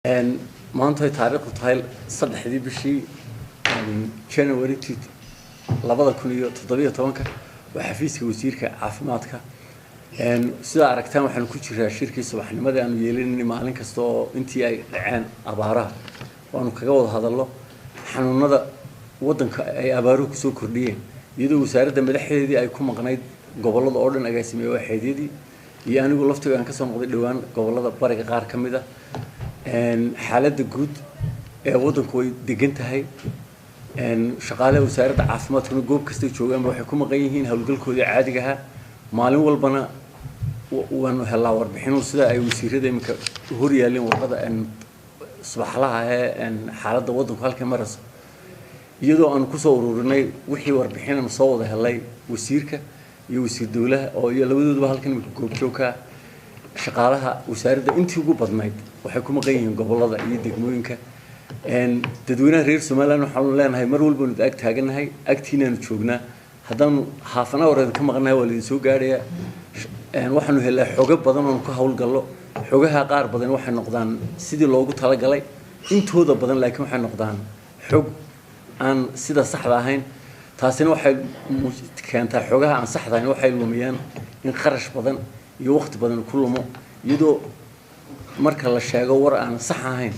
Maanta ay taariikhdu tahay 3-dii bishii January 2017-ka, waa xafiiska wasiirka caafimaadka. Sidaa aragtaan, waxaanu ku jiraa shirkii subaxnimadii aanu yeelinayna maalin kasta oo intii ay dhaceen abaaraha, waanu kaga wada hadallo xanuunada waddanka ay abaaruhu kusoo kordhiyeen, iyadoo wasaaradda madaxdeedii ay ku maqnayd gobollada oo dhan, agaasimeeye waaxeedyadii iyo anigu laftiga aan kasoo noqday dhowaan gobollada bariga qaar ka mid ah. Xaaladda guud ee waddanku way degan tahay. Shaqaalaha wasaaradda caafimaadkuna goob kastay joogaanba waxay ku maqan yihiin howlgalkoodii caadiga ahaa. Maalin walbana waanu helaa warbixinu sida ay wasiirada iminka hor yaaleen warqada subaxlaha ee xaaladda waddanku halkay marayso, iyadoo aanu kusoo ururinay wixii warbixin soo wada helay wasiirka iyo wasiir dowlaha oo iyo labadooduba halkan iminka goobjoogka. Shaqaalaha wasaaradda intii ugu badnayd waxay ku maqan yihiin gobollada iyo degmooyinka. Dadweynaha reer Somaliland waxaanu leenahay mar walbaanu ag taagannahay, agtiinaanu joognaa. Haddaanu half an hour ka maqannahay, waa laidin soo gaadhayaa. Waxaanu helnaa xogo badan oonu ka howlgallo. Xogaha qaar badan waxay noqdaan sidii loogu talagalay intooda badan, laakiin waxay noqdaan xog aan sida saxda ahayn. Taasina waxay keentaa, xogaha aan saxda ahayn waxay lumiyaan in kharash badan iyo waqti badan ku lumo, iyadoo marka la sheego war aan sax ahayn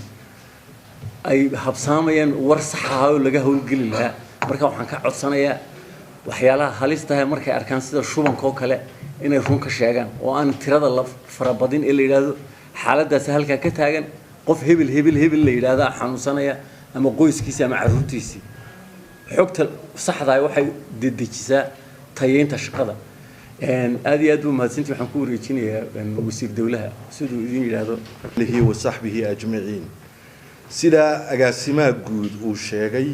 ay habsaamayaan war sax ahaa oo laga howlgeli lahaa. Marka waxaan ka codsanayaa waxyaalaha halistahay markay arkaan, sida shubanka oo kale, inay run ka sheegaan oo aan tirada la farabadin ee la yidhaahdo xaaladdaasi halkaa ka taagan, qof hebel hebel hebel la yidhaahda xanuunsanaya ama qoyskiisi ama carruurtiisii. Xogta saxdaa waxay dedejisaa tayeynta shaqada. Aad iyo aad buu mahadsantii. Waxaan ku wareejinayaa wasiir dowlaha siduu idin yidhaahdo. Alihi wasaxbihi ajmaciin. Sidaa agaasimaha guud uu sheegay,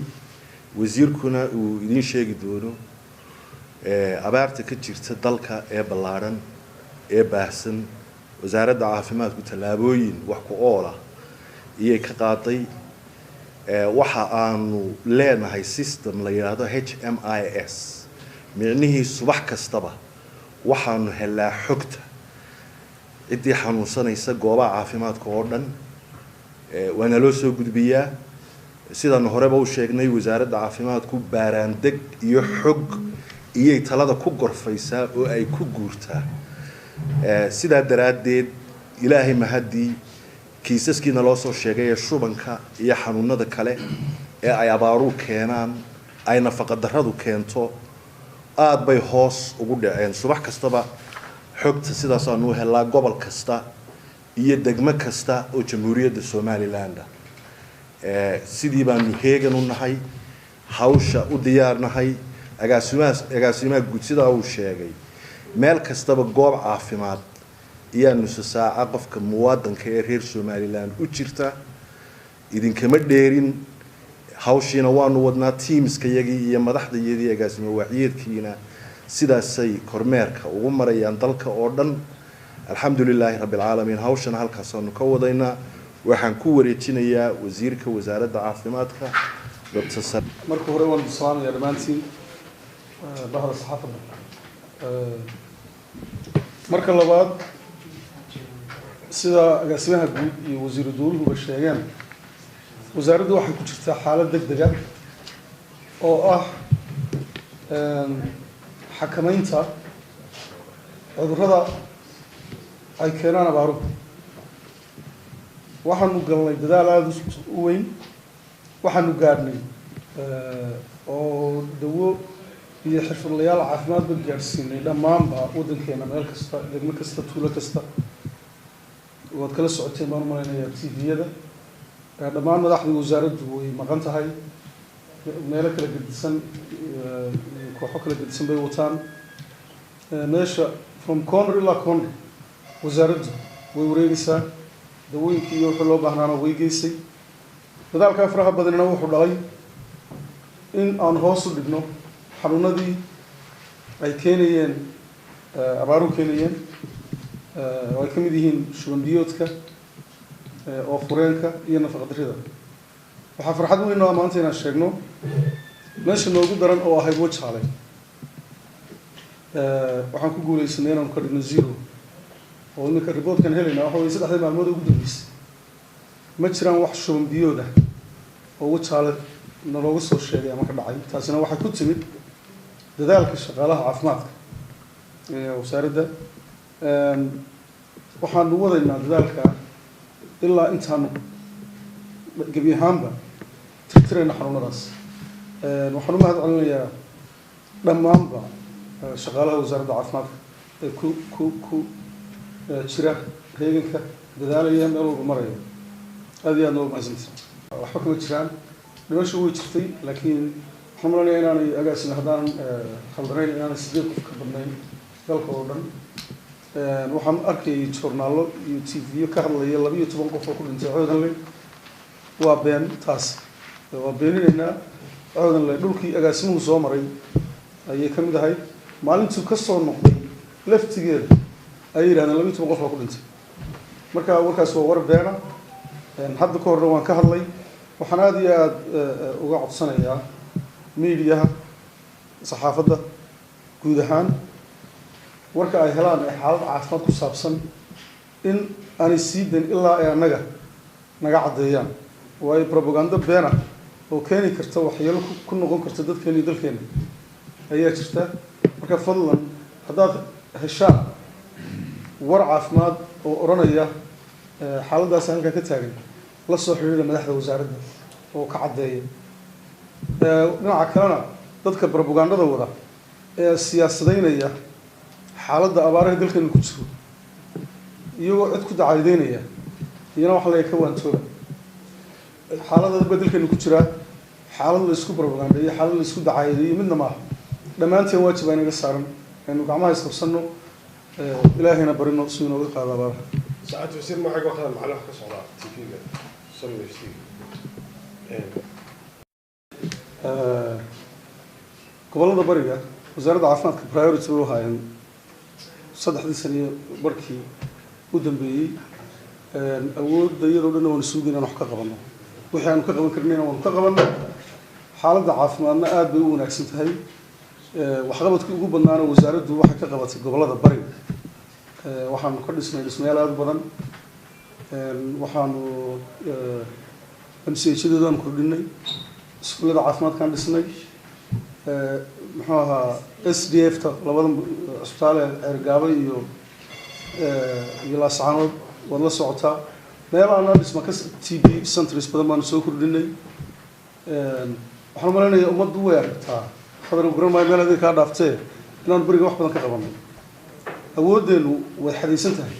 wasiirkuna uu idiin sheegi doono, abaarta ka jirta dalka ee ballaadhan ee baahsan, wasaaradda caafimaadku tallaabooyin wax ku ool ah iyay ka qaaday. Waxa aanu leenahay system la yidhaahdo HMIS. Micnihii, subax kastaba waxaanu helaa xogta ciddii xanuunsanaysa goobaha caafimaadka oo dhan, waana loo soo gudbiyaa. Sidaanu horeba u sheegnay, wasaaradda caafimaadku baaraandeg iyo xog iyay talada ku gorfaysaa oo ay ku guurtaa. Sidaa daraaddeed, Ilaahay mahaddii, kiisaskiina loo soo sheegay ee shubanka iyo xanuunada kale ee ay abaaruhu keenaan, ay nafaqadarradu keento, aada bay hoos ugu dhaceen. Subax kastaba xogta sidaasaanu u helaa gobol kasta iyo degmo kasta oo Jamhuuriyadda Somaliland. Sidii baanu heegan u nahay, hawsha u diyaarnahay. Agaasimaha guud sidaa uu sheegay, meel kastaba goob caafimaad iyaa nusa saaca qofka muwaadanka ee reer Somaliland u jirta. Idinkama dheerin, hawshiina waanu wadnaa. Teamskayagii iyo madaxdayadii, agaasimo waaxyeedkiina sidaasay kormeerka ugu marayaan dalka oo dhan. Alxamdu lilaahi rabbi alcaalamiin. Hawshana halkaasaanu ka wadaynaa. Waxaan ku wareejinayaa wasiirka wasaaradda caafimaadka, Dr. Marka hore waan salaamaya dhammaantiin bahda saxaafadda. Marka labaad, sida agaasimaha guud iyo wasiiru dowluhuba sheegeen, wasaaraddu waxay ku jirtaa xaalad deg dega oo ah xakameynta cudurrada ay keenaan abaaruhu. Waxaanu galnay dadaal aada u weyn. Waxaanu gaadhnay oo dawo iyo xirfadlayaal caafimaadba gaadhsiinay dhammaanba waddankeena, meel kasta, degmo kasta, tuulo kasta. Waad kala socoteen baan umalaynayaa TV-yada. Dhammaan madaxdii wasaaraddu way maqan tahay, meelo kala gedisan, kooxo kala gedisan bay wataan. Meesha from corner ilaa corner wasaaraddu way wareegaysaa. Dawooyinkii iyo wixii loo baahnaana way geysay. Dadaalkaa faraha badanina wuxuu dhalay in aan hoos u dhigno xanuunadii ay keenayeen abaaruhu keenayeen, oo ay ka mid yihiin shuban biyoodka oo fureenka iyo nafaqa darrida. Waxaa farxad weyn oo maanta inaan sheegno meesha noogu daran oo ahayd Wajaale, waxaan ku guuleysanay inaanu ka dhigno zero, oo iminka reportkan helayna waxa weye 3-dii maalmood ugu dambeysay. Ma jiraan wax shuban biyood ah oo Wajaale nalooga soo sheegay ama ka dhacay. Taasina waxay ku timid dadaalka shaqaalaha caafimaadka ee wasaaradda. Waxaanu wadaynaa dadaalka ilaa intaanu gebi ahaanba tirtirayna xanuunadaas. Waxaan u mahad celinayaa dhammaanba shaqaalaha wasaaradda caafimaadka ee ku jira heeganka, dadaalaya, meel walba maraya. Aad iyo aadna waa mahadsanta. Waxba kama jiraan. Dhimasho way jirtay, laakiin waxaan malanaya inaanay, agaasina, haddaanan khaldanayn, inaanay 8 qof ka badnayn dalka oo dhan. Waxaan arkayay joornaallo iyo TV ka hadlaya 12 qof oo ku dhintay Coodanle. Waa been taas, waa beeninaynaa. Coodanle dhulkii agaasimuhu soo maray ayay ka mid ahayd. Maalintuu ka soo noqday laftigeeda ayay yidhahdeen 12 qof baa ku dhintay. Marka warkaas waa war beena. Hadda ka horna waan ka hadlay. Waxaan aada iyo aada uga codsanayaa miidiyaha, saxaafadda guud ahaan, warka ay helaan ee xaalad caafimaad ku saabsan in aanay sii dayn ilaa ay annaga naga caddeeyaan, waayo propaganda beena oo keeni karta waxyeelo ku noqon karta dadkeena iyo dalkeena ayaa jirta. Marka fadlan, haddaad heshaan war caafimaad oo odhanaya xaaladdaasi halkaa ka taagan, la soo xidhiidha madaxda wasaaradda oo ka caddeeya. Dhinaca kalena, dadka propagandada wada ee siyaasadaynaya xaaladda abaaraha dalkeena ku jiro, iyagoo cid ku dacaadeynaya, iyana waxa laga ka waantooba. Xaalad adag baa dalkeena ku jiraa. Xaalad la isku propagandeeyo, xaalad la isku dacaadeeyo midna maaha. Dhammaanteen waajib baa inaga saaran aynu gacmaha isqabsanno, Ilaahayna barino si inooga qaado abaaraha. Saacad wasiir, magacayga waa Khadar Macalin, wax ka socdaa TV-ga Sunnews TV. Gobollada bariga wasaaradda caafimaadka priority bay u haayeen 3dii sano iyo barkii u dambeeyey. Awoodda iyadoo dhanna waanu suugin inaan wax ka qabanno. Wixii aanu ka qaban karnayna waanu ka qabanno. Xaaladda caafimaadna aad bay u wanaagsan tahay. Waxqabadkii ugu badnaana wasaaraddu waxay ka qabatay gobollada bariga. Waxaanu ka dhisnay dhismayaal aada u badan. Waxaanu MCH-yadoodaan kordhinay, iskuullada caafimaadkaan dhisnay, muxuu ahaa, SDF ta labada cusbitaal ee Ceergaabo iyo Laascaanood waad la socotaa. Meel aanaa dhisma ka TB centers badan baanu soo kordhinay. Waxaan malaynayaa ummaddu way aragtaa. Khadar, garan maayo meel adiga kaa dhaaftee inaanu beriga wax badan ka qabanay. Awooddeenu way xadaysan tahay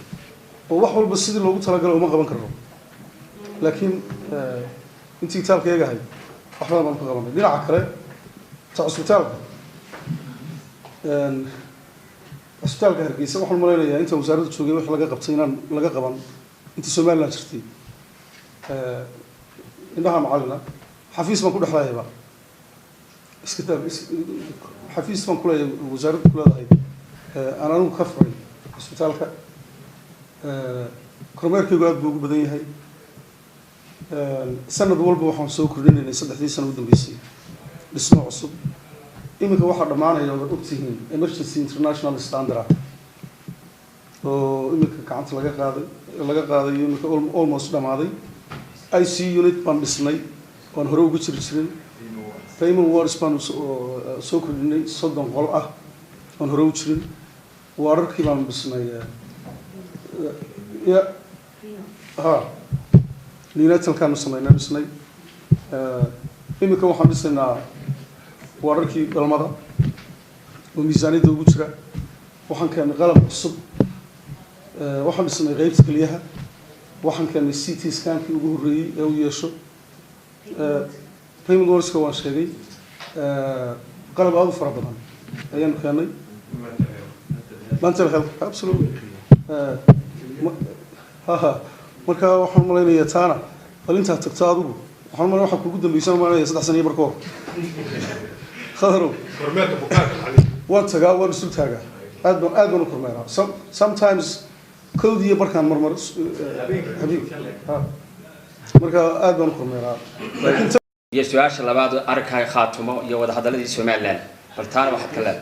oo wax walba sidii loogu talagalay uma qaban karno, laakiin intii itaalka eegahay wax badan baanu ka qabanay. Dhinaca kale, ta cusbitaalka, cusbitaalka Hargeysa, waxaan malaynayaa intaan wasaaradda joogay wax laga qabtay inaan laga qaban intii Somaliland jirtay. Indhaha macalina, xafiis baan ku dhexlayaba iska daa, xafiis baan kuleeyahay wasaaradda ku leedahay aan anigu ka furay cusbitaalka. Kormeerkaygu aad buu ugu badan yahay. Sanad walba waxaan soo kordhinaynay 3dii sano u dambeysay dhismo cusub. Iminka waxaa dhammaanaya, ood ogtihiin, emergency international standard oo iminka gacanta laga qaaday, iminka almost dhamaaday. IC unit baan dhisnay oon hore ugu jiri jirin. Payment wards baan soo kordhinay, 30 qol ah oon hore u jirin. Waararkii baan dhisnay ya ha neonatalkaanu sameynay, dhisnay. Iminka waxaan dhisaynaa waararkii dhalmada oo miisaaniyadda ugu jira. Waxaan keennay qalab cusub. Waxaan dhisnay qeybta keliyaha. Waxaan keennay CT scankii ugu horreeyey ee u yeesho. Payment wardska waan sheegay. Qalab aada u fara badan ayaanu keennay. Mental health, absolutely. Ha, marka waxaan malaynayaa taana bal intaad tagto adigu, waxaan malay waxaa kugu dambeysaan malanaya 3 sano iyo bar ka hor, Khadarow. Kormeerka bukaanka macallin. Waan tagaa, waan isul taagaa, aad baan u kormeeraa. Sometimes kowdiiyo barkaan marmar habiib ha. Marka aad baan u kormeeraa, laakiin Iyo su-aasha labaad, arrinka Khaatumo iyo wadahadaladii Somaliland, bal taana waxaad ka leedahay?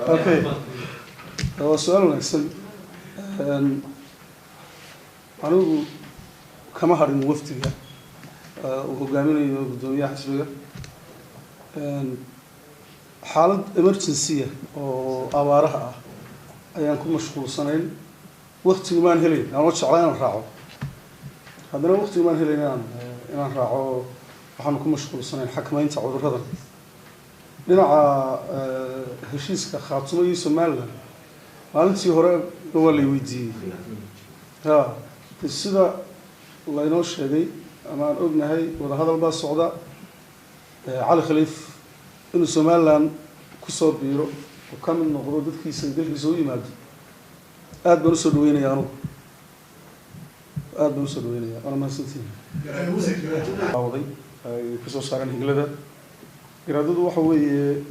Okay, waa su-aal wanaagsan. Anigu Kama harin wafdiga uu hogaaminayo guddoomiyaha xisbiga. Xaalad emergency oo abaaraha ah ayaan ku mashquulsanayn. Waqtigumaan helayn anoo jeclaa inaan raaco, haddana waqtigumaan helayn inaan raaco. Waxaanu ku mashquulsanayn xakamaynta cudurradan. Dhinaca heshiiska Khaatumo iyo Somaliland, maalintii hore waa lay weydiiyey. Ya, sida laynoo sheegay ama aan ognahay, wadahadal baa socda. Cali Khaliif inuu Somaliland kusoo biiro oo ka mid noqdo, dadkiisa dalkiisa u yimaado, aad baan usoo dhaweynaya. Anugu aad baan usoo dhaweynaya, waana mahadsantihin. Waday ay kasoo saareen higlada garaadadu waxa weeye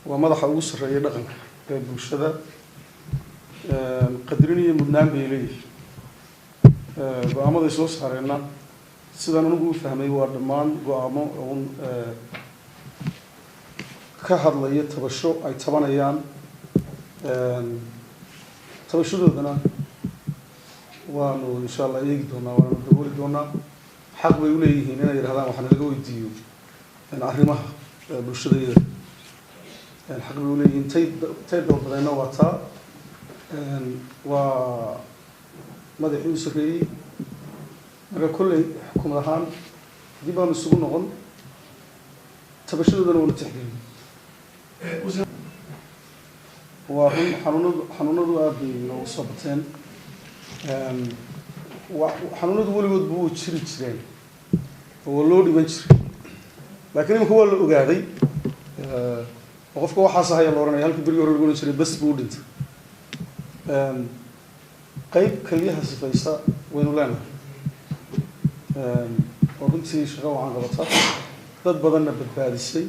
waa madaxa ugu sarreeya dhaqanka ee bulshada. Qadarin iyo mudnaan bay leeyihin. Go-aamaday soo saareenna, sidaan anigu u fahmay, waa dhammaan go-aamo un ka hadlaya tabasho ay tabanayaan. Tabashadoodana waanu insha Allah eegi doonaa, waanu dabooli doonaa. Xaq bay uleeyihiin inay yidhahdaan waxaa nalaga weydiiyo arrimaha bulshadayada, xaq bay uleeyihiin. Tay dalbadeenna waa taa, waa madaxii u sarreeyey. Marka kolley xukuumad ahaan dib baanu isugu noqon, tabashadoodana waanu tixgelin. Waa run, xanuunadu aad bay noogu soo bateen. Xanuunadu weligoodba wuu jiri jireen oo waa loo dhiman jiray, laakiin imika waa la ogaaday oo qofka waxaas ahaya la ohanaya, halkii berigii hore lagu ohan jiray bas buu u dhintay. Qayb keliyaha sifaysa waynu leenahay oo runtii shaqo wacan qabata, dad badanna badbaadisay.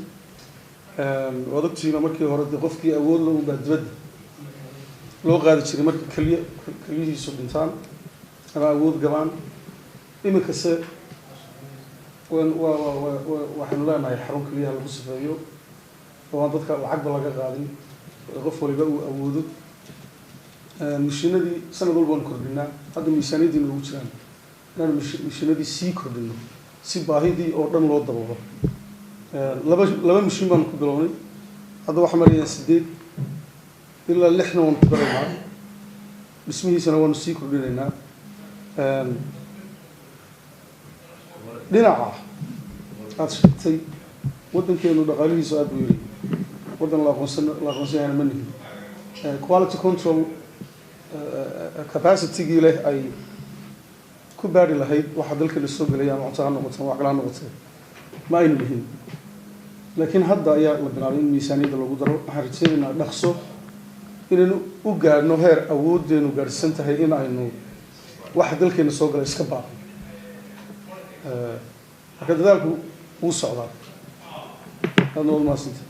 Waad ogtihiina, markii hore dee qofkii awood la unbaa dibadda loo qaadi jiray markii keliyihiisu dhintaan ama awood gabaan. Iminkase waxaynu leenahay xarun keliyaha lagu sifeeyo oo aan dadka lacagba laga qaadin, qof waliba uu awoodo. Mishiinadii sanad walba waanu kordhinaa. Hadda miisaaniyaddii noogu jiraan inaanu mishiinadii sii kordhino si baahidii oo dhan loo daboolo. Laba mishiin baanu ku bilownay, hadda waxaa marayaan 8 ilaa 6na waanu ku daraynaa, dhismihiisana waanu sii kordhinaynaa. Dhinaca aada sheegtay, waddankeenu dhaqaalihiisu aada buu yiri, waddan la aqoonsan yahayna ma nihin. Quality control capacity-gii leh ay ku baari lahayd waxa dalka la soo gelaya, ama cunto ha noqoto ama wax kale ha noqotee, ma aynu lihin. Laakiin hadda ayaa la bilaabay in miisaaniyadda lagu daro. Waxaan rajeynaynaa dhaqso inaynu u gaadhno heer awooddeenu gaadhsan tahay in aynu waxa dalkeena soo galay iska baaqno. Marka dadaalku wuu socdaa. Aadna waad mahadsantay.